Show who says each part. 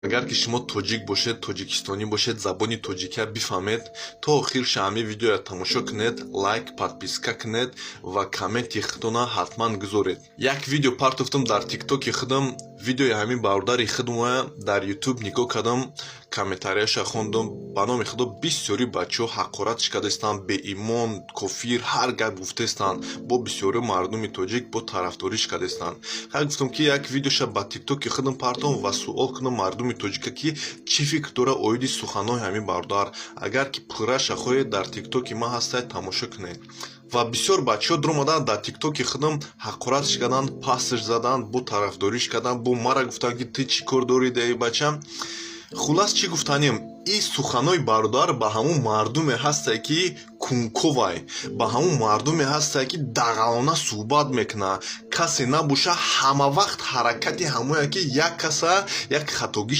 Speaker 1: Агар ки шумо тоҷик бошед, тоҷикистонӣ бошед, забони тоҷикия бифаҳмед, то охир шаҳами видеоя тамошо кунед, лайк, подписка кунед ва комменти худтона ҳатман гузоред. Як видео партофтам дар Тиктоки худам, видеои ҳамин бародари худмоя дар Ютуб нигоҳ кардам, комментарияша хондам. Ба номи Худо, бисёри бачаҳо ҳақоратш кардаистанд, беимон, кофир, ҳар гап гуфтаистанд. Бо бисёри мардуми тоҷик бо тарафдориш кардаистанд. Хай, гуфтам, ки як видеоша ба Тиктоки худам партом ва суол кунам мардуми тоҷика, ки чӣ фикр дора оиди суханҳои ҳамин бародар. Агар ки пурраша хоҳед, дар Тиктоки ман ҳастед, тамошо кунед. Ва бисёр бачаҳо дуромаданд дар Тиктоки худам, ҳақоратш карданд, пастш заданд, бо тарафдориш карданд, бо мара гуфтанд, ки ту чӣ кор дорӣ, эй бача. Хуллас, чӣ гуфтанем? Ин суханҳои бародар ба ҳамун мардуме ҳастае, ки кунковай, ба ҳамун мардуме ҳастае, ки дағалона суҳбат мекунад. Касе набоша, ҳама вақт ҳаракати ҳамое, ки як каса як хатогӣ.